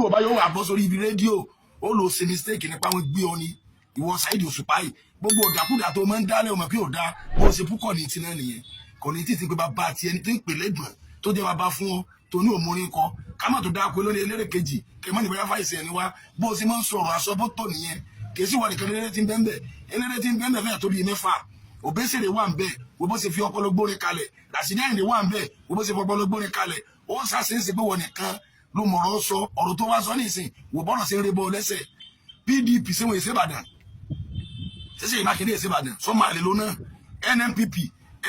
Nígbà bá yóò wà bọ́ sórí ibi rédíò, ó lọ ṣe mistake nípa wọn gbé ọ ni. Ìwọ Saheed Òṣùpá yìí, gbogbo ọ̀dàkúdà tó máa ń dálé ọmọ pé ò dá bó ṣe púpọ̀ ní ti náà nìyẹn. Kò ní títí pé bàbá àti ẹni tó ń pè lẹ́gbọ̀n tó jẹ́ bàbá fún ọ tó ní òmùrin kọ ká má tó dáa pé lórí eléré kejì kẹ má ní bóyá fàìsì ẹni wá bó ṣe máa ń sọ̀rọ̀ aṣọ bó tọ̀ nìyẹn. Kì í sì wà nìkan eléré tí ń bẹ́ẹ̀ eléré tí ń bẹ́ẹ̀ fẹ́ẹ̀ tó bíi mẹ́fà. Òbésèré wà ń bẹ́ẹ̀, wo bó ṣe fi ọpọlọ gbórin kalẹ̀. Ràṣídì Àyìndé wà ń bẹ́ẹ̀, wo bó ṣe fi ọpọlọ gbórin kalẹ̀. Ó ṣàṣeyṣe pé wọ́n nìkan ló mọ̀rọ̀ sọ. Ọ̀rọ̀ tó wá sọ nísìn, wò bọ́rọ̀ ṣe ń rebọ́ lẹ́sẹ̀. PDP ṣé wọn èsè Ìbàdàn ṣẹṣẹ Mákindé èsè Ìbàdàn sọmọ àlè ló náà. NNPP,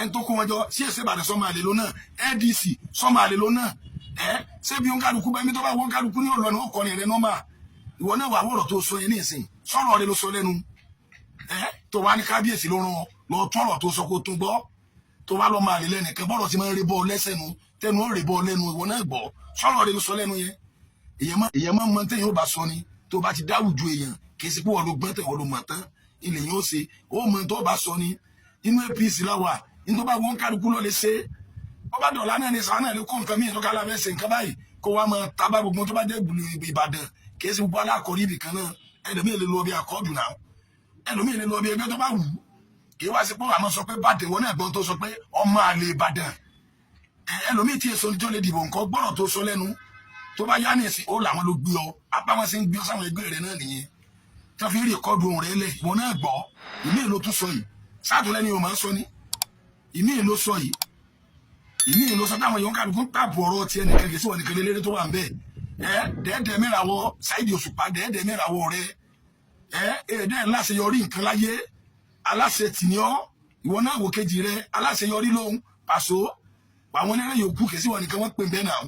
ẹni tó kó wọn jọ sí èsè Ìbàdàn, sọmọ àlè ló náà. LDC, sọmọ àlè ló náà. Ẹ ṣé bí òǹkàlùkù bá mi tó bá wọ́n kálukú ní ọ̀lọ́ni ó kọrin rẹ nọ́mà. Ìwọ náà wà wọ̀rọ̀ tó sọ yẹn nísìn, sọ̀rọ̀ rẹ ló sọ lẹ́nu ẹ tó wá ní kábíyèsí ló rán ọ lọ tọrọ tó sọ kó tún gbọ́ tó wá lọ máa lè lẹ́nìkan bọ́rọ̀ tí máa ń rí bọ́ lẹ́sẹ̀ nu tẹnu ó rí bọ́ lẹ́nu. Ìwọ náà gbọ́, sọ̀rọ̀ rẹ ló sọ lẹ́nu yẹn. Èèyàn máa ń mọ téèyàn ó bá sọ ni. Tó bá ti dáwùjọ èèyàn, kì í ṣe pé wọ́n ló gbọ́n tẹ̀, wọ́n ló mọ̀ tán ilẹ̀ yẹn ó ṣe ó mọ tó bá sọ ni. Inú APC láwà ní tó bá wọn kálukú lọ lè ṣe. Ó bá dọ̀là náà ní sàánà náà lè kó nǹkan míì tó ká lábẹ́ ṣe nǹkan báyìí, kó wá máa tábà gbogbo tó bá jẹ́ ìlú Ìbàdàn. Kì í ṣe gbogbo alákọ̀ọ́rí ibì kan náà. Ẹlòmíì lè lọ bí akọ́ọ̀dù náà, ẹlòmíì lè lọ bí ẹgbẹ́ tó bá wù ú. Kì í wá sí pé àmọ́ sọ pé Ìbàdàn wọn náà gbọ́n tó sọ pé ọmọ àlè Ìbàdàn. Ẹlòmíì tí èso tó lè dìbò nǹkan gbọ́rọ̀ tó sọ lẹ́nu tó bá yá ní ìsìn ó làwọn ló gbé ọ apá wọn sì ń gbé ọ sáwọn ẹgbẹ́ rẹ náà nìyẹn tí wọ́n fi ń record ohùn rẹ lẹ̀. Ìwọ náà gbọ́, ìmíì ló tún sọ yìí sáàtúnlẹ́ni yóò máa ń sọ ní. Ìmíì ló sọ yìí, ìmíì ló sọ táwọn èèyàn kálukú ń tààbù ọ̀rọ̀ tiẹ̀ nìkan. Kì í sí wọn nìkan lélẹ́rẹ́ tó wà ń bẹ̀. Ẹ dẹ́ẹ̀dẹ́ mẹ́ràwọ̀ Saheed Òṣùpá, dẹ́ẹ̀dẹ́ mẹ́ràwọ̀ rẹ. Ẹ ẹ̀ẹ́dẹ́ ńláṣeyọrí nǹkan láyé, aláṣẹ tì ní ọ. Ìwọ náà wò kejì rẹ, aláṣeyọrí lóhun pàṣọ àwọn eléré yòókù. Kì í sí wọn nìkan wọ́n pè bẹ́ẹ̀ náà.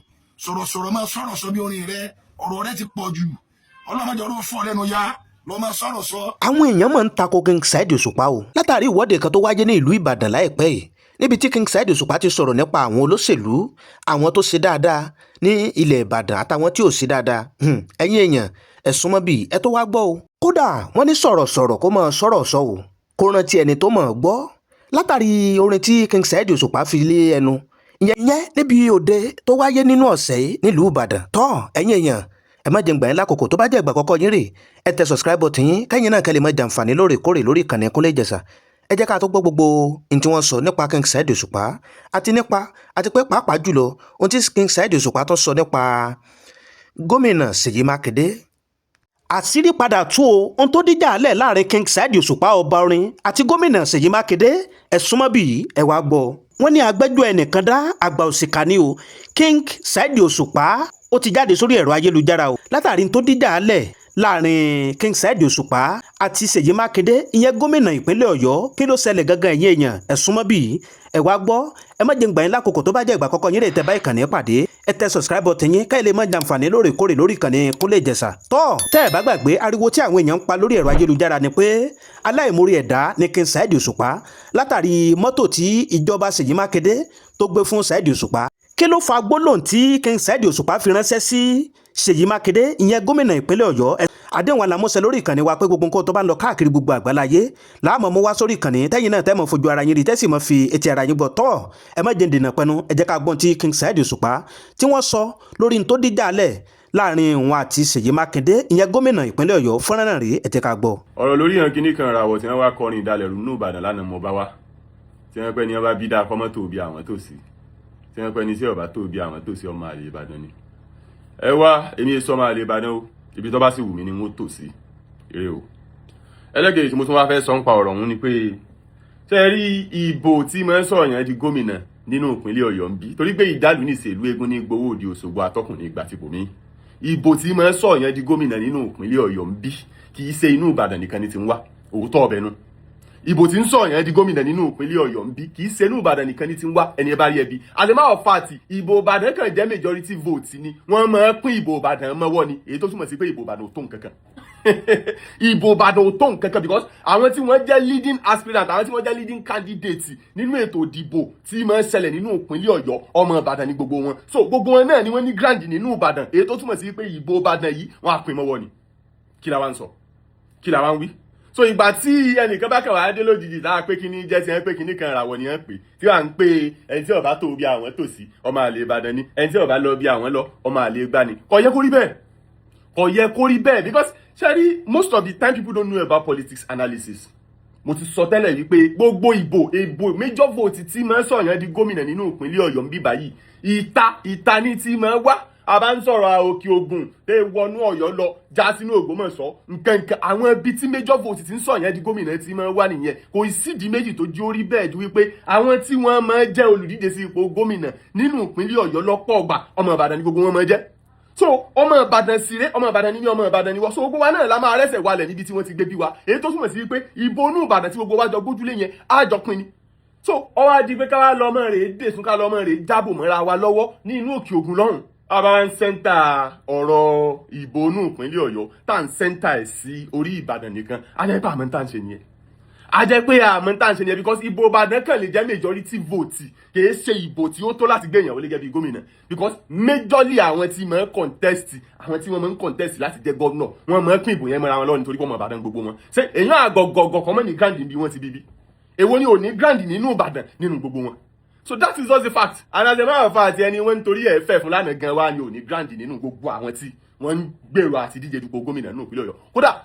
Sọ̀rọ̀sọ̀rọ̀ máa sọ̀rọ̀ sọ bí orin rẹ, ọ̀rọ̀ rẹ ti pọ̀ jù. Ọlọ́mọdé ọ̀rọ̀ fọ́ lẹ́nu ya lọ́ máa sọ̀rọ̀ sọ. Àwọn èèyàn máa ń tako King Saheed Òṣùpá o, látàrí ìwọ́de kan tó wáyé ní ìlú Ìbàdàn láìpẹ́ yìí, níbi tí King Saheed Òṣùpá ti sọ̀rọ̀ nípa àwọn olóṣèlú, àwọn tó ṣe dáadáa ní ilẹ̀ Ìbàdàn àtàwọn tí ò ṣe dáadáa. Ẹ̀yin èèyàn, ẹ súnmọ́ bíi ẹ tó wá gbọ́ o. Kódà wọ́n ní sọ̀rọ̀sọ̀rọ̀ kó máa sọ̀rọ̀ sọ o, kó rántí ẹni tó mọ̀ ọ́ gbọ́, látàrí orin tí King Saheed Òṣùpá fi lé ẹnu ìyẹn níbi òde tó wáyé nínú ọ̀sẹ̀ yìí nílùú Ìbàdàn. Tọ́ ẹ̀yin èèyàn, ẹ má jẹ́ ń gbà yín lákòókò. Tó bá jẹ́ ìgbà àkọ́kọ́ yín rè, ẹ tẹ subscribe button yín, kẹ́yìn náà kẹ́ lè máa jàǹfààní lóòrèkóòrè lórí ìkànnì Kúnlé Ìjẹ̀ṣà. Ẹ jẹ́ ká tó gbọ́ gbogbo ohun tí wọ́n sọ nípa King Saheed Òṣùpá àti nípa àti pé pàápàá jùlọ ohun tí King Saheed Òṣùpá tó sọ nípa gómìnà Ṣèyí Mákindé. Àṣírí padà tú o, ohun tó díjà lẹ̀ láàrin King Saheed Òṣùpá ọba orin àti gómìnà Ṣèyí Mákindé. Ẹ súnmọ́ bí ẹ wá gbọ́. Wọ́n ní agbẹ́jọ́ ẹnìkan dá àgbà òṣìkà ni o. King Saheed Òṣùpá ó ti jáde sórí ẹ̀rọ ayélujára o, látàrí tó díjà lẹ̀ láàrin King Saheed Òṣùpá àti Ṣèyí Mákindé, ìyẹn gómìnà ìpínlẹ̀ Ọ̀yọ́. Kí ló ṣẹlẹ̀ gangan? Ẹ̀yin èèyàn, ẹ súnmọ́ bí ẹ wá gbọ́. Ẹ má jẹ́ ń gbà yín lákòókò. Tó bá jẹ́ ìgbà àkọ́kọ́ yín lè tẹ bá ìkànnì pàdé, ẹ tẹ subscribe button yín, káyọ̀ lè má jàǹfààní lóòrèkóòrè lórí ìkànnì Kúnlé Ìjẹ̀ṣà. Tọ́ tẹ́ ẹ bá gbàgbé, ariwo tí àwọn èèyàn ń pa lórí ẹ̀rọ ayélujára ni pé aláìmoore ẹ̀dá ni King Saheed Òṣùpá, látàrí mọ́tò tí ìjọba Ṣèyí Mákindé tó gbé fún Saheed Òṣùpá. Kí ló fa gbólóhùn tí King Saheed Òṣùpá fi ránṣẹ́ sí Ṣèyí Mákindé, ìyẹn gómìnà ìpínlẹ̀ Ọ̀yọ́? Àdéhùn alámúṣẹ lórí ìkànnì wa pé gbogbo nǹkan tó bá ń lọ káàkiri gbogbo àgbáláyé láàmú mú wá sórí ìkànnì, tẹ́yìn náà tẹ́ mọ̀ fojú ara yín rí, tẹ́sí mọ̀ fi etí ara yín gbọ́. Tọ́ ẹ má jẹ́ dènà pẹnu, ẹ jẹ́ ká gbọ́n tí King Saheed Òṣùpá tí wọ́n sọ lórí n tó díjà lẹ̀ láàrin òun àti Ṣèyí Mákindé, ìyẹn gómìnà ìpínlẹ̀ Ọ̀yọ́. Fọ́nrán náà rí, ẹ jẹ́ ká gbọ́. Ọ̀rọ̀ lórí yàn kínní kan ràwọ̀ tí wọ́n wá kọrin ìdálẹ̀rú nínú Ìbàdàn lánàá mo bá wá tí wọ́n pẹ́ ní wọ́n bá bí dáa kọ́mọ́ tó bí àwọn tó sí, tí wọ́n pẹ́ ní sí ọ̀bá tó bí àwọn tó sí, ọmọ àlè Ìbàdàn ni. Ẹ wá, èmi èso ọmọ àlè Ìbàdàn o. Ibi tó bá sì wù mí ni wọ́n tò sí eré o. Ẹlẹ́gẹ̀ẹ́ tí mo tún wá fẹ́ sọ ń pa ọ̀rọ̀ ọ̀hún ni pé, ṣe rí ìbò tí mo ń sọ̀rọ̀ yẹn di gómìnà nínú ìpínlẹ̀ Ọ̀yọ́ ń bí, torí pé ìdálù ní ìṣèlú eégún ní gbowó òde Òṣogbo atọ́kùn ní ìgbà tìbò mí. Ìbò tí mo ń sọ̀rọ̀ yẹn di gómìnà nínú ìpínlẹ̀ Ọ̀yọ́ ń bí, kì í ṣe inú Ìbàdàn nìkan ni ti ń wá. Òótọ́ ọbẹ̀ nu. Ìbò tí ń sọ̀rọ̀ yẹn di gómìnà nínú ìpínlẹ̀ Ọ̀yọ́ ń bí, kì í ṣe inú Ìbàdàn nìkan ni ti ń wá. Ẹni ẹ bá rí ẹbí, as a matter of fact, ìbò Ìbàdàn kàn jẹ́ majority vote ni. Wọ́n máa ń pín ìbò Ìbàdàn mọ́wọ́ ni, èyí tó túmọ̀ sí pé ìbò Ìbàdàn ò tó nǹkan kan. Ìbò Ìbàdàn ò tó nǹkan kan, because àwọn tí wọ́n jẹ́ leading aspirant, àwọn tí wọ́n jẹ́ leading candidate nínú ètò ìdìbò tí máa ń ṣẹlẹ̀ nínú ìpínlẹ̀ Ọ̀yọ́, ọmọ Ìbàdàn ni gbogbo wọn. So gbogbo wọn náà ni wọ́n ní ground nínú Ìbàdàn, èyí tó túmọ̀ sí pé ìbò Ìbàdàn yìí, wọ́n á pín mọ́wọ́ ni. Kí la wá ń sọ? Kí la wá ń wí? So ìgbà tí ẹnìkan bá kàn wá dé lójijì tá a pé kíní jẹ́ ti ẹ pé kíní kan ràwọ̀ ni ẹ pè tí wàá ń pè, ẹni tí ó bá tó bí àwọn tòsí, ọmọ àlè Ìbàdàn ni, ẹni tí ó bá lọ bí àwọn lọ, ọmọ àlè gbá ni. Kò yẹ kó rí bẹ́ẹ̀. Kò yẹ kó rí bẹ́ẹ̀, because ṣe rí, most of the time people don't know about politics analysis. Mo ti sọ tẹ́lẹ̀ wípé gbogbo ìbò major vote tí máa ń sọ̀yàn di gómìnà nínú ìpínlẹ̀ Ọ̀yọ́ ń bí báyìí, ìta ìta ní tí máa ń wá. A bá ń sọ̀rọ̀ Òkè Ògùn tẹ́ wọnú Ọ̀yọ́ lọ já sínú Ògbómọ̀ṣọ́ nkankan, àwọn ibi tí major vote ti ń sọ̀yàn di gómìnà tí máa ń wá nìyẹn. Kò sídìí méjì tó jí ó rí bẹ́ẹ̀ ju wípé àwọn tí wọ́n máa jẹ́ olùdíje sí ipò gómìnà nínú ìpínlẹ̀ Ọ̀yọ́ lọ́pọ̀ ọgbà, ọmọ Ìbàdàn ni gbogbo wọn máa jẹ́. So ọmọ Ìbàdàn sì ré, ọmọ Ìbàdàn ni mí, ọmọ Ìbàdàn ni wọ́n. So gbogbo wa náà la máa rẹ́sẹ̀ walẹ̀ níbi tí wọ́n ti gbé bí wa, èyí tó túmọ̀ sí wípé ìbò inú Ìbàdàn tí gbogbo wa jọ gbójúlé yẹn á jọ pín ni. So ó wá di pé ká wá lọ́mọ rèé dè sún, ká lọ́mọ rèé jábò mọ́ra wa lọ́wọ́ ní inú Òkè Ògùn lọ́hùn. A bá ń center ọ̀rọ̀ ìbò inú ìpínlẹ̀ Ọ̀yọ́, tá à ń center ẹ̀ sí orí Ìbàdàn nìkan, á jẹ́ pé àmọ́ tá à ń ṣe nìyẹn, a jẹ́ pé àmọ́ tá à ń ṣe nìyẹn, because ìbò Ìbàdàn kàn lè jẹ́ majority vote, kìí ṣe ìbò tí ó tó láti gbé èèyàn wọlé gẹ́gẹ́ bí gómìnà, because majorly àwọn tí máa ń contest, àwọn tí wọ́n máa ń contest láti jẹ́ gómìnà, wọ́n máa ń pín ìbò yẹn mọ́ra wọn lọ́wọ́ nítorí wọ́n mọ̀ Ìbàdàn gbogbo wọn. Ṣé èèyàn àgọ̀gọ̀gọ̀ kan mọ́ ní ground bí wọ́n ti bíbí? Èwo ni ò ní ground nínú Ìbàdàn nínú gbogbo wọn? So that is just the fact. And as a matter of fact, ẹni wọ́n ń torí ẹ̀ fẹ́ fún lánàá gan wa ni ò ní ground nínú gbogbo àwọn tí wọ́n ń gbèrò àti díje dupò gómìnà nínú ìpínlẹ̀ Ọ̀yọ́. Kódà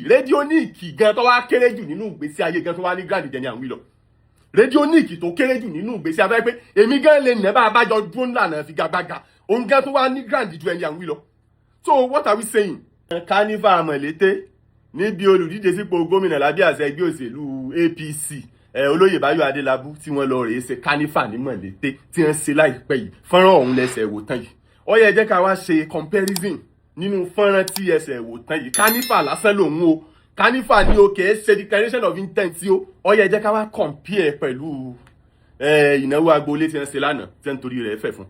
rédíóníìkì gan tó wá kéré jù nínú ìgbésí ayé gan tó wá ní ground jẹ ní àwọn ìlọ rédíóníìkì tó kéré jù nínú ìgbésí ayé pé èmi gan lè nà bá abájọ dúró ńlànà figagbága, òun gan tó wá ní ground ju ẹni àwọn ìlọ. So what are we saying? Carnival Mọ̀lété níbi olùdíje sípò gómìnà lábẹ́ àṣẹ ẹgbẹ́ òṣèlú APC, olóyè Báyọ̀ Adélábù, tí wọ́n lọ rèé ṣe carnival ní Mọ̀lété tí wọ́n ṣe láìpẹ́ yìí, fọ́nrán ọ̀hún lẹ́sẹ̀ wò tán yìí. Ó yẹ jẹ́ ká wá ṣe comparison nínú fọ́nrán tí ẹsẹ̀ wò tán yìí. Carnival lásán lòun o, carnival ni o, kìí ṣe declaration of intent o. Ó yẹ jẹ́ ká wá compare pẹ̀lú ìnáwó agboolé tí wọ́n ṣe lánàá tí wọ́n torí rẹ̀ fẹ̀ fún.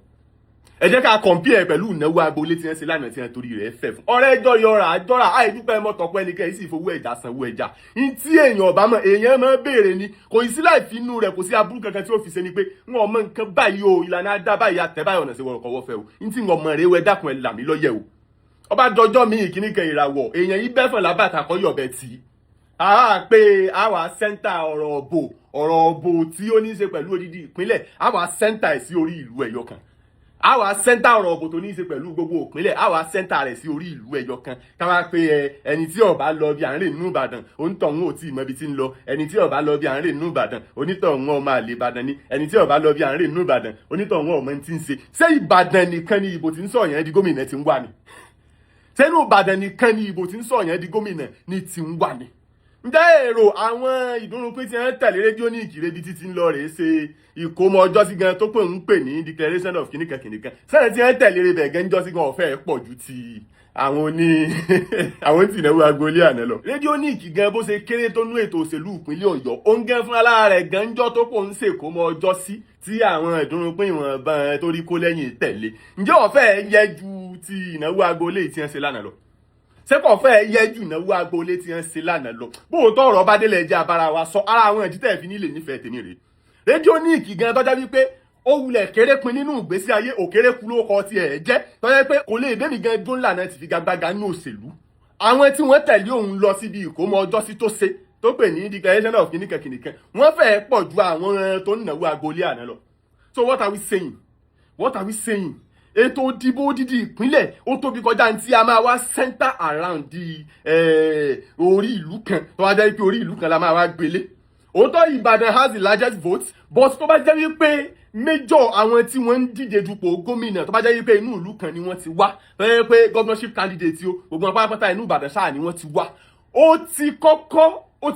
Ẹ jẹ́ ká compare pẹ̀lú ìnáwó agboolé tí wọ́n ṣe lánàá tí wọ́n torí rẹ̀ fẹ̀ fún. Ọ̀rẹ́ ẹjọ́ yọra àjọra àìdúpẹ́ mọ́tọ́pẹ́ nìkan yìí sì fowó ẹja sanwó ẹja. Ní tí èèyàn ọ̀bá mọ̀, èèyàn máa béèrè ni. Kò sí láì fi inú rẹ̀, kò sí aburú kankan tí ó fi ṣe ni pé wọn mọ nǹkan báyìí o, ìlànà adá báyìí, àtẹ báyìí, ọ̀nà sí wọ̀rọ̀ kọ́wọ́ fẹ́ o. Ní tí wọn mọ̀ rẹ̀ wẹ́, dákun, ẹ̀ là mí lọ́yẹ̀ o. Ọba dọjọ́ mi ìkíní kan ìràwọ̀ èèyàn yìí bẹ́fọ̀n lábàtà kọ́ yọ̀bẹ tì í. Àá pé àwa center ọ̀rọ̀ ọ̀bò, ọ̀rọ̀ ọ̀bò tí ó ní í ṣe pẹ̀lú odidi ìpínlẹ̀, àwa center ẹ̀ sí orí ìlú ẹ̀yọ kan. Àwa center ọ̀rọ̀ ọ̀bò tó ní í ṣe pẹ̀lú gbogbo ìpínlẹ̀, àwa center rẹ̀ sí orí ìlú ẹ̀yọ kan. Káwá pé ẹ ẹni tí ó bá lọ bí à ń rè nínú Ìbàdàn, onítọ̀hún ò tí ì mọ ibi tí ń lọ. Ẹni tí ó bá lọ bí à ń rè nínú Ìbàdàn, onítọ̀hún ọmọ àlè Ìbàdàn ni. Ẹni tí ó bá lọ bí à ń rè nínú Ìbàdàn, onítọ̀hún ọmọ tí ń ṣe. Ṣé Ìbàdàn nìkan ni ìbò tí ń sọ yẹn di gómìnà ti ń wà ni? Sẹ́nu Ìbàdàn nìkan ni ìbò tí ń sọ yẹn di gómìnà ní ti ń wà ni? Ǹjẹ́ èrò àwọn ìdúnnúpín tí wọ́n tẹ̀lé rédíò ní ìkìrè ibi títí ń lọ rèé ṣe ìkómọ ọjọ́ sí gan tó pè ń pè ní declaration of kìnìkan kìnìkan sẹ́yìn tí wọ́n tẹ̀lé rẹ̀ bẹ̀ gan jọ́ sí gan ọ̀fẹ́ pọ̀ ju ti àwọn oní àwọn tí ìnáwó agboolé àná lọ. Rédíò ní ìkì gan bó ṣe kéré tó nú ètò òṣèlú ìpínlẹ̀ Ọ̀yọ́, ó ń gán fún alára rẹ̀ gan jọ́ tó pò ń ṣèkómọ ọjọ́ sí tí àwọn ìdúnnúpín ìwọ̀nba tó rí kó lẹ́yìn tẹ̀lé, ǹjẹ́ ọ̀fẹ́ yẹ ju ti ìnáwó agboolé tí wọ́n ṣe lánàá lọ? Ṣé kò fẹ́ yẹ jù náwó agboolé tí wọ́n ṣe lánàá lọ? Bóòótọ́ ọ̀rọ̀ bá délẹ̀ jẹ́ abara wa sọ ara àwọn ìdí tẹ̀ fi nílé nífẹ̀ẹ́ tèmi rèé. Rédíò ní ìkì gan tọ́já wípé ó wulẹ̀ kéré pin nínú ìgbésí ayé, òkéré kú ló kọ tiẹ̀ jẹ́, tọ́já pé kò lè bẹ́mi gan dún lànà ti figagbága nínú òṣèlú. Àwọn tí wọ́n tẹ̀lé òun lọ síbi ìkómọ ọjọ́ sí tó ṣe tó pè ní declaration of kìnìkan kìnìkan, wọ́n fẹ́ẹ́ pọ̀ ju àwọn tó ń náwó agboolé àná lọ. So what are we saying? What are we saying? Ètò ìdìbò odidi ìpínlẹ̀ ó tóbi kọjá ní tí a máa wá center around di orí ìlú kan, tó wá jẹ́ pé orí ìlú kan la máa wá gbélé. Òótọ́, Ìbàdàn has the largest vote, but tó bá jẹ́ wípé major àwọn tí wọ́n ń díje dupò gómìnà, tó bá jẹ́ wípé inú ìlú kan ni wọ́n ti wá, tó jẹ́ pé governorship candidate o, gbogbo wọn pátápátá inú Ìbàdàn ṣáà ni wọ́n ti wá, ó ti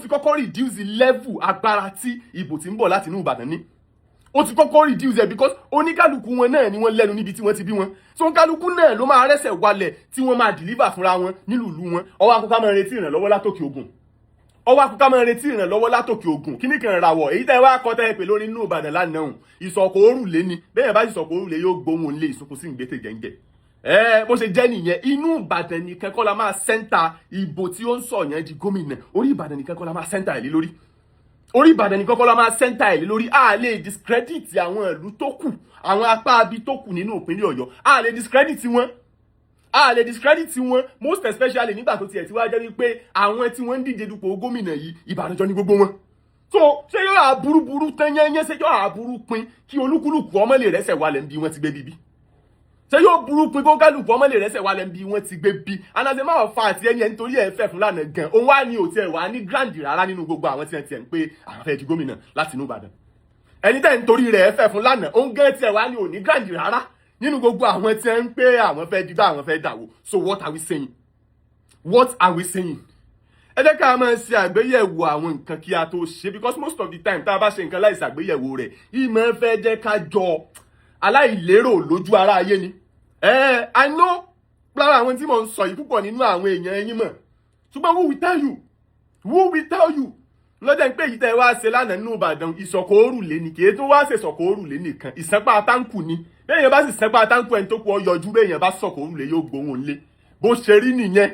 kọ́kọ́ reduce the level agbára tí ìbò tí ń bọ̀ láti inú Ìbàdàn ní. Ó ti kọ́kọ́ reduce ẹ̀ because oníkálukú wọn náà ni wọ́n lẹ́nu níbi tí wọ́n ti bí wọn. So oníkálukú náà ló máa rẹ́sẹ̀ walẹ̀ tí wọ́n máa deliver fúnra wọn nílùú ìlú wọn. Ọwọ́ akókó máa retí ìrànlọ́wọ́ látòkè Ògùn, ọwọ́ akókó máa retí ìrànlọ́wọ́ látòkè Ògùn. Kíní kan ràwọ̀ èyí tẹ́ wá kọ́ tẹ́ pè lórí inú Ìbàdàn lánàá hùn, ìsọ̀kò òrùlé ni. Bẹ́ẹ̀ bá ìsọ̀kò òrùlé yóò gbóhùn lé ìsunkún sí ìgbésẹ̀ gẹ́ngẹ́. Ẹ bó ṣe jẹ́ nìyẹn. Inú Ìbàdàn nìkan kọ́ la máa center ìbò tí ó ń sọ yẹn di gómìnà. Orí Ìbàdàn nìkan kọ́ la máa center ẹ̀ lé lórí. Orí Ìbàdàn nìkan kọ́ la máa center ẹ̀ lé lórí. A lè discredit àwọn ìlú tó kù, àwọn apá abi tó kù nínú ìpínlẹ̀ Ọ̀yọ́, a lè discredit wọn, a lè discredit wọn, most especially nígbà tó tiẹ̀ tí wá jẹ́ wípé àwọn tí wọ́n ń díje dupò gómìnà yìí, Ìbàdàn jọ ní gbogbo wọn. So ṣé yóò àbúrú burú tán yẹ́nyẹ́? Ṣé yóò àbúrú pin kí olúkúlùkù ọmọ lè rẹ́sẹ̀ walẹ̀ ń bí wọ́n ti gbé bíbí? Ṣé yóò burú pin kó kálukú ọmọ lè rẹ́sẹ̀ wálẹ̀ bí wọ́n ti gbé bí? And as a matter of fact, ẹni ẹni torí ẹ̀ fẹ́ fún lánàá gan, òun wá ní òtí ẹ̀ wá ní ground rárá nínú gbogbo àwọn tí wọ́n ti ẹ̀ ń pé àwọn fẹ́ di gómìnà láti inú Ìbàdàn. Ẹni tẹ́ ń torí rẹ̀ fẹ́ fún lánàá, òun gan tiẹ̀ wá ní òní ground rárá nínú gbogbo àwọn tí wọ́n ń pé àwọn fẹ́ digbá, àwọn fẹ́ dàwó. So what are we saying? What are we saying? Ẹ jẹ́ ká máa ṣe àgbéyẹ̀wò àwọn nǹkan kí a tó ṣe, because most of the time, tá a bá ṣe nǹkan láì ṣàgbéyẹ̀wò rẹ̀, ìmọ̀ fẹ́ jẹ́ ká jọ aláìlérò lójú ara ayé ni. I know, lára àwọn tí mò ń sọ yìí, púpọ̀ nínú àwọn èèyàn yín mọ̀, ṣùgbọ́n who will tell you? Who will tell you? Lọ́jọ́ pé èyí tẹ́ ẹ wá ṣe lánàá nínú Ìbàdàn, ìsọ̀kò òrùlé ni. Kì í tún wá ṣe ìsọ̀kò òrùlé nìkan, ìsánpá táǹkù ni. Bẹ́ẹ̀ yẹn bá sì sánpá táǹkù, ẹni tó kú ọ yọjú. Bẹ́ẹ̀ yẹn bá sọ̀kò òrùlé, yóò gbóhùn lé. Bó ṣe rí nìyẹn,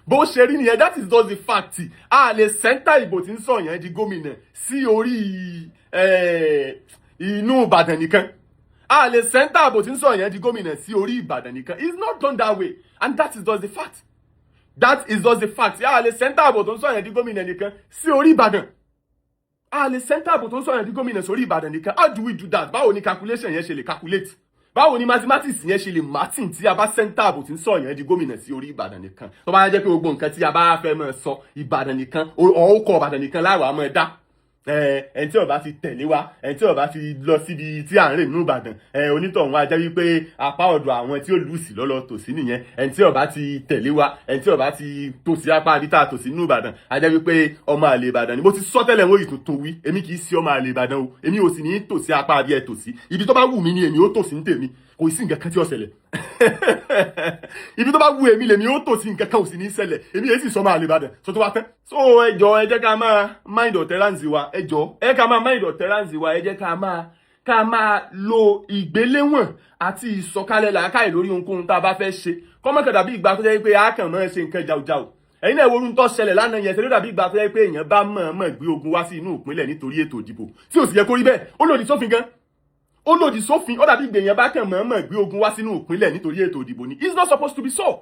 bó ṣe rí nìyẹn. That is just the fact. A lè center ìbò tí ń sọ yẹn di gómìnà sí orí inú Ìbàdàn nìkan. A lè center ìbò tí ń sọ yẹn di gómìnà sí orí Ìbàdàn nìkan. It's not done that way, and that is just the fact. That is just the fact. A lè center ìbò tó ń sọ yẹn di gómìnà nìkan sí orí Ìbàdàn. A lè center ìbò tó ń sọ yẹn di gómìnà sórí Ìbàdàn nìkan. How do we do that? Báwo ni calculation yẹn ṣe lè calculate? Báwo ni mathematics yẹn ṣe lè martin tí a bá center ìbò tí ń sọ yẹn di gómìnà sí orí Ìbàdàn nìkan? Tó bá jẹ́ pé gbogbo nǹkan tí a bá fẹ́ máa sọ, Ìbàdàn nìkan, ọ̀ọ́kọ̀ Ìbàdàn nìkan láwàá máa dá. Ẹni tí ó bá ti tẹ̀lé wa, ẹni tí ó bá ti lọ síbi tí à ń rè nínú Ìbàdàn, onítọ̀hún wa jẹ́ wípé apá ọ̀dọ̀ àwọn tí ó lù sí lọ́lọ́ tòsí nìyẹn. Ẹni tí ó bá ti tẹ̀lé wa, ẹni tí ó bá ti tòsí apá àdítà tòsí nínú Ìbàdàn, a jẹ́ wípé ọmọ àlè Ìbàdàn ni. Mo ti sọ tẹ́lẹ̀, wọ́n yìí tuntun wí, èmi kì í ṣe ọmọ àlè Ìbàdàn o. Èmi ò sì ní tòsí apá àbí ẹ tòsí. Ibi tó bá wù mí ni èmi ó tòsí ní tèmi. Kò sí nǹkan kan tí ó ṣẹlẹ̀. Ibi tó bá wù èmi lèmi ó tòsí, nǹkan kan ò sì ní ṣẹlẹ̀. Èmi èyí sì sọ máa lè Ìbàdàn sọ tó wá tán. So ẹ jọ, ẹ jẹ́ ká máa mind utterance wa. Ẹ jọ, ẹ ká máa mind utterance wa. Ẹ jẹ́ ká máa lo ìgbéléwọ̀n àti ìsọ̀kalẹ̀ làákàyè lórí ohunkóhun tá a bá fẹ́ ṣe. Kọ́mọ́kàn dàbí ìgbà tó jẹ́ pé a kàn máa ṣe nǹkan jàùjàù. Ẹ̀yin náà, wo ohun tó ṣẹlẹ̀ lánàá yẹn, ṣe ló dàbí ìgbà tó jẹ́ pé èèyàn bá mọ̀ọ́mọ̀ gbé ogun wá sí inú ìpínlẹ̀ nítorí ètò ìdìbò, tí ò sì yẹ kó rí bẹ́ẹ̀. Ó lòdì sófin gan, ó lòdì sófin. Ó dàbí ìgbèyàn bá kàn mọ̀ọ́mọ̀ gbé ogun wá sínú ìpínlẹ̀ nítorí ètò ìdìbò ni. It's not supposed to be so.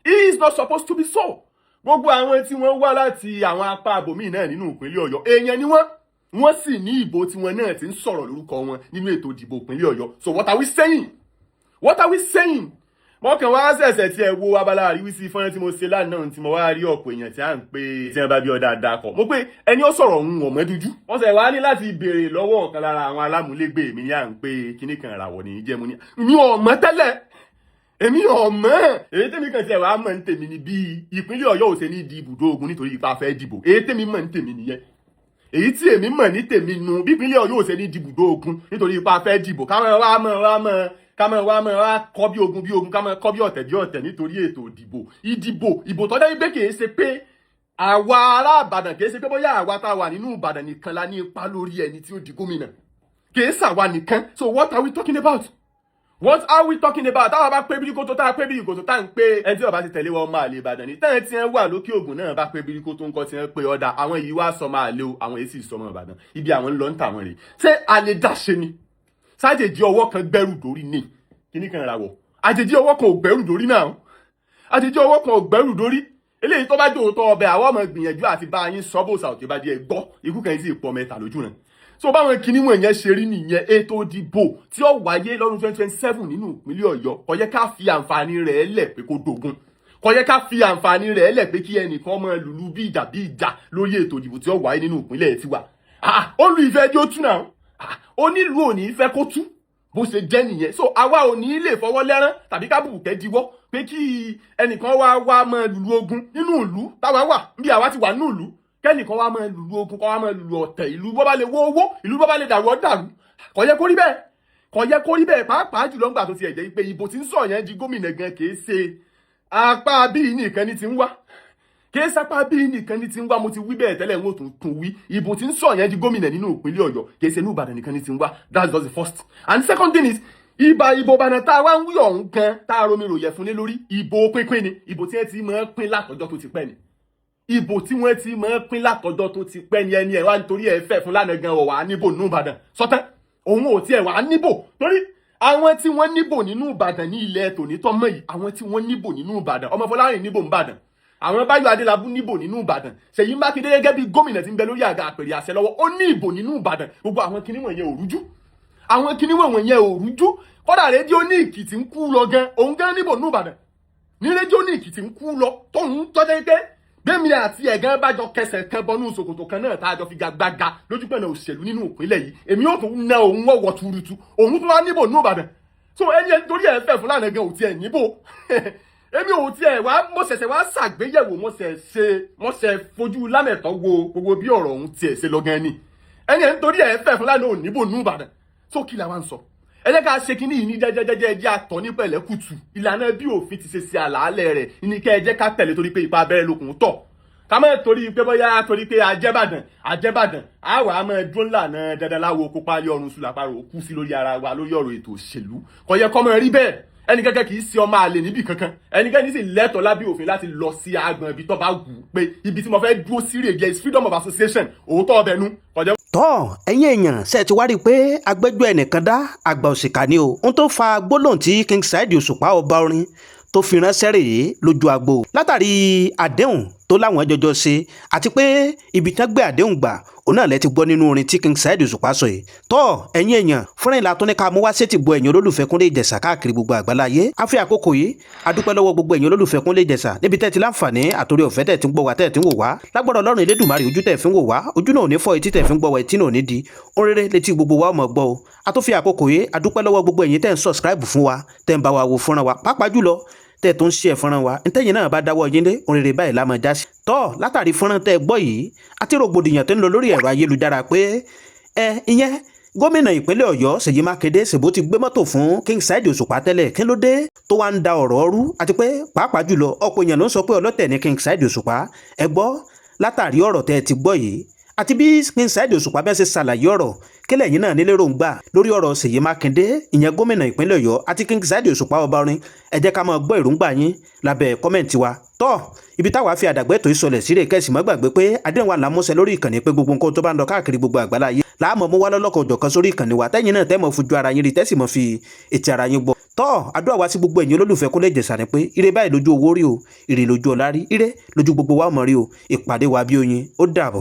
It's not supposed to be so. Gbogbo àwọn tí wọ́n wá láti àwọn apá abòmíì náà nínú ìpínlẹ̀ Ọ̀yọ́, èèyàn ni wọ́n. Wọ́n sì ní ìbò tiwọn náà ti ń sọ̀rọ̀ lórúkọ wọn nínú ètò ìdìbò ìpínlẹ̀ Ọ̀yọ́. So what are we saying? What are we saying? Mo kàn wá ṣẹ̀ṣẹ̀ tí ẹ wo abala àríwísí fọ́nrán tí mo ṣe lánàá, tí mo wá rí ọ̀pọ̀ èèyàn tí à ń pè tí wọ́n bá bí ọ̀dà dáa kọ̀. Mo pé ẹni ó sọ̀rọ̀ òun ọ̀mọ́ dúdú. Wọ́n ṣẹ̀ wá ní láti béèrè lọ́wọ́ ọ̀kan lára àwọn alámúlégbè mi ní à ń pè kíní kan ràwọ̀ ní jẹ́. Mo ní mi ò mọ̀ tẹ́lẹ̀, èmi ò mọ̀. Èyí tèmi kàn tiẹ̀ wá mọ̀ ní tèmi ni bí ìpínlẹ̀ Ọ̀yọ́ ò ṣe ní di ibùdó ogun nítorí ipa fẹ́ dìbò. Èyí tèmi mọ̀ ní tèmi nìyẹn. Èyí tí èmi mọ̀ ní tèmi nu, bí ìpínlẹ̀ Ọ̀yọ́ ò ṣe ní di ibùdó ogun nítorí ipa fẹ́ dìbò, káwọn wá mọ̀ wá mọ̀, ká máa wá máa wá kọ́ bí ogun bí ogun, ká máa kọ́ bí ọ̀tẹ̀ bí ọ̀tẹ̀ nítorí ètò ìdìbò. Ìdìbò, ìbò tọ́jà wípé kì í ṣe pé àwa ará Ìbàdàn, kì í ṣe pé bóyá àwa tá a wà nínú Ìbàdàn nìkan la ní ipa lórí ẹni tí ó di gómìnà, kì í ṣàwa nìkan. So what are we talking about? What are we talking about? Táwa bá pé bíríkótó, tá a pé bíríkótó, tá à ń pé ẹni tí ó bá ti tẹ̀lé wọn máa lè Ìbàdàn ní tẹ́yìn tí wọ́n wà lókè Ògùn náà bá pé bíríkótó ńkọ́, tí wọ́n pé ọ̀dà àwọn yìí wá sọ máa lé o, àwọn yìí sì sọmọ Ìbàdàn, ibi àwọn ń lọ ń tà wọ́n rè. Ṣé a lè dá ṣe ni? Sájèjì ọwọ́ kan gbẹ́rù dórí ní kíní kan ràwọ̀. Àjèjì ọwọ́ kan ò gbẹ́rù dórí náà. Àjèjì ọwọ́ kan ò gbẹ́rù dórí. Eléyìí tó bá jòótọ́ ọbẹ̀, àwọn ọmọ gbìyànjú àti bá yín sọ bó sàòkè bá di ẹ gbọ́. Ikú kan sì pọ̀ mẹ́ta lójú rẹ̀. So báwọn kinní wọ̀nyẹn ṣe rí nìyẹn. Ètò ìdìbò tí ó wáyé lọ́dún 2027 nínú ìpínlẹ̀ Ọ̀yọ́, kò yẹ ká fi àǹfààní rẹ̀ lẹ̀ pé kó dogun. Kò yẹ ká fi àǹfààní rẹ̀ lẹ̀ pé kí ẹnìkan máa lùlù bí ìjà bí ìjà lórí ètò ìdìbò tí ó wáyé nínú ìpínlẹ̀ tiwa. Ó lu ìfẹ́ ẹjọ́ tú náà, onílù ò ní fẹ́ kó tú. Bó ṣe jẹ́ nìyẹn. So àwa ò ní lè fọwọ́ lẹ́rán tàbí ká bùkẹ́ diwọ́ pé kí ẹnìkan wá wá máa lùlù ogun nínú ìlú táwa wà, bí àwa ti wà nínú ìlú, kẹ́nìkan wá máa lùlù ogun, kọ́ wá máa lùlù ọ̀tẹ̀. Ìlú bọ́ bá lè wó owó, ìlú bọ́ bá lè dàrú, ọ́ dàrú. Kò yẹ kó rí bẹ́ẹ̀, kò yẹ kó rí bẹ́ẹ̀, pàápàá jùlọ ńgbà tó ti ẹ̀ jẹ́ pé ìbò tí ń sọ yẹn di gómìnà gan kìí ṣe apá bíi nìkan ní ti ń wá, kìí sápá bíi nìkan ní ti ń wá. Mo ti wí bẹ́ẹ̀ tẹ́lẹ̀, ń wò tún tún wí. Ìbò tí ń sọ yẹn di gómìnà nínú ìpínlẹ̀ Ọ̀yọ́, kìí ṣe inú Ìbàdàn nìkan ní ti ń wá. That's just the first. And the second thing is, ìbà ìbò Ìbàdàn tá a wá ń wí ọ̀hún gan, tá a romi ròyẹ̀ fún lé lórí, ìbò pínpín ni. Ìbò tí wọ́n ti máa ń pín látọjọ́ tó ti pẹ́ ni. Ìbò tí wọ́n ti máa ń pín látọjọ́ tó ti pẹ́ ni. Ẹni ẹ̀ wá nítorí ẹ̀ fẹ́ fún lánàá gan, ọ̀wà níbò nínú Ìbàdàn sọ́tẹ́ òun ò tiẹ̀ wá níbò, torí àwọn tí wọ́n níbò nínú Ìbàdàn ní ilẹ̀ tòní tọ́mọ̀ yìí, àwọn tí wọ́n níbò nínú Ìbàdàn, ọmọ Fọlárìn níbò n'Ìbàdàn, àwọn Báyọ̀ Adélábù níbò nínú Ìbàdàn, Ṣèyí Mákindé gẹ́gẹ́ bí gómìnà tí ń bẹ lórí àga àpèrè àṣẹ lọ́wọ́, ó ní ìbò nínú Ìbàdàn. Gbogbo àwọn kinní wọ̀nyẹn ò rújú. Àwọn kinní wọ̀nyẹn ò rújú. Kódà rédíónìkì tí ń kú lọ gan, òun gan níbò nù Ìbàdàn ní rédíónìkì tí ń kú lọ, tóun tọ́jú pé gbẹ̀mí àti ẹ̀gán bá jọ kẹsẹ̀ kan bọnú ṣòkòtò kan náà, tá a jọ fi gagbága lójúpẹ̀nà òṣèlú nínú ìpínlẹ̀ yìí, èmi yóò tún ná òun wọ̀wọ̀ tuurutu, òun tún wá níbò nù Ìbàdàn. So ẹni ẹni torí ẹ fẹ́ fúlàní gan ò tiẹ̀ níbò. Èmi ò tiẹ̀ wá, mo ṣẹ̀ṣẹ̀ wá ṣàgbéyẹ̀wò, mo ṣẹ̀ ṣe, mo ṣẹ̀ fojú lámẹ̀tọ́ wo gbogbo bí ọ̀rọ̀ òun tiẹ̀ ṣe lọ gan ni. Ẹni ẹni torí ẹ fẹ́ fúlàní ò níbò nù Ìbàdàn. So kí la wá ń sọ? Ẹ jẹ́ ká ṣe kínní yìí ní jẹ́jẹ́jẹ́jẹ́. Ẹ jẹ́ àtọ̀ ní pẹ̀lẹ́kùtù. Ìlànà bí òfin ti ṣe ṣe àlàálẹ̀ rẹ̀ ní kẹ́ ẹ jẹ́ ká tẹ̀lé, torí pé ipa abẹ́rẹ́ lókun tọ̀. Ká má torí pé bóyá torí pé ajẹ́bàdàn ajẹ́bàdàn á wà á máa dúró ńlànà dandan láwo kópa lé ọrùn sùn lápárò kú sí lórí ara wa lórí ọ̀rọ̀ ètò òṣèlú. Kò yẹ kó máa rí bẹ́ẹ̀. Ẹnikẹ́kẹ́ kì í ṣe ọmọ àlè níbì kankan. Ẹnikẹ́ni sì lẹ́tọ̀ọ́ lábẹ́ òfin láti lọ sí agbọ̀n ibi tó bá wù ú pé ibi tí mo fẹ́ dúró sí rèé. There is freedom of association. Òótọ́ ọbẹ̀ nu kọjá. Tọ́ ẹ̀yin èèyàn, ṣe ti wá rí i pé agbẹ́jọ́ ẹnìkan dá, àgbà òṣìkà ni o. Ohun tó fa gbólóhùn tí King Saheed Òṣùpá ọba orin tó fi ránṣẹ́ rèé lójú agbo, látàrí àdéhùn tó láwọn jọjọ ṣe, àti pé ibi tán gbé àdéhùn gbà, òun náà lẹ ti gbọ́ nínú orin tí King Saheed Òṣùpá sọ yìí. Tọ́ ẹ̀yin èèyàn, fúnra ìlà tó ní ká mú wá sétí gbọ́ ẹ̀yin olólùfẹ́ Kúnlé Ìjẹ̀ṣà káàkiri gbogbo àgbáláyé. A fi àkókò yìí adúpẹ́ lọ́wọ́ gbogbo ẹ̀yin olólùfẹ́ Kúnlé Ìjẹ̀ṣà níbi tẹ́ ti láǹfààní àtòrí ọ̀fẹ́ tẹ́ ti ń gbọ́ wá, tẹ́ ti ń wò wá. Lágbọ́dọ̀ Ọlọ́run Elédùmarè, ojú tẹ́ fi ń wò wá, ojú náà ò ní fọ́. Etí tẹ́ fi ń gbọ́ wá, etí náà ò ní di. Ohun rere létí gbogbo wa ọmọ gbọ́ o. A tó fi àkókò yìí adúpẹ́ lọ́wọ́ gbogbo ẹ̀yin tẹ́ ń subscribe fún wa, tẹ́ ń bá wa wo fọ́nrán wa, pàápàá jùlọ tẹ́ tó ń ṣe ẹ̀fọ́nrán wa. Ntẹ́yìn náà bá dáwọ́ yín lé, ohun rere báyìí la máa já sí. Tọ́ látàrí fọ́nrán tẹ́ gbọ́ yìí àti rògbòdìyàn tó ń lọ lórí ẹ̀rọ ayélujára pé ẹ ìyẹn gómìnà ìpínlẹ̀ Ọ̀yọ́ Ṣèyí Mákindé ṣèbó ti gbé mọ́tò fún King Saheed Òṣùpá tẹ́lẹ̀, kí ló dé tó wá ń da ọ̀rọ̀ rú? Àti pé pàápàá jùlọ, ọ̀pọ̀ èèyàn ló ń sọ pé ọlọ́tẹ̀ ní King Saheed Òṣùpá. Ẹ gbọ́, látàrí ọ̀rọ̀ tẹ́ ẹ ti gbọ́ yìí àti bí King Saheed Òṣùpá bẹ́ẹ̀ ṣe ṣàlàyé ọ̀rọ̀, kílẹ̀ yín náà nílé ròǹgbà lórí ọ̀rọ̀ Ṣèyí Mákindé, ìyẹn gómìnà ìpínlẹ̀ Ọ̀yọ́, àti King Saheed Òṣùpá ọba orin? Ẹ jẹ́ ká máa gbọ́ èròǹgbà yín lábẹ́ comment wa. Tọ́ ibi táwa fi àdàgbẹ́ tó ìsọlẹ̀ sílẹ̀, kẹ́sì má gbàgbé pé àdéhùn wa làmúṣẹ lórí ìkànnì pé gbogbo nǹkan tó bá ń lọ káàkiri gbogbo àgbáláyé láàmú mú wá lọ́lọ́kan òjọ̀kan sórí ìkànnì wa, tẹ́yìn náà tẹ́mọ̀ fojú ara yín rí, tẹ́sì mọ́ fi etí ara yín gbọ́. Tọ́ àdúrà wa sí gbogbo ẹ̀yin olólùfẹ́ Kúnlé Ìjẹ̀ṣà ni pé ire báyìí lójú owó rí o, ire lójú ọlá rí, ire lójú gbogbo wa mọ̀ rí o. Ìpàdé wa bí oyin, ó dàbọ̀.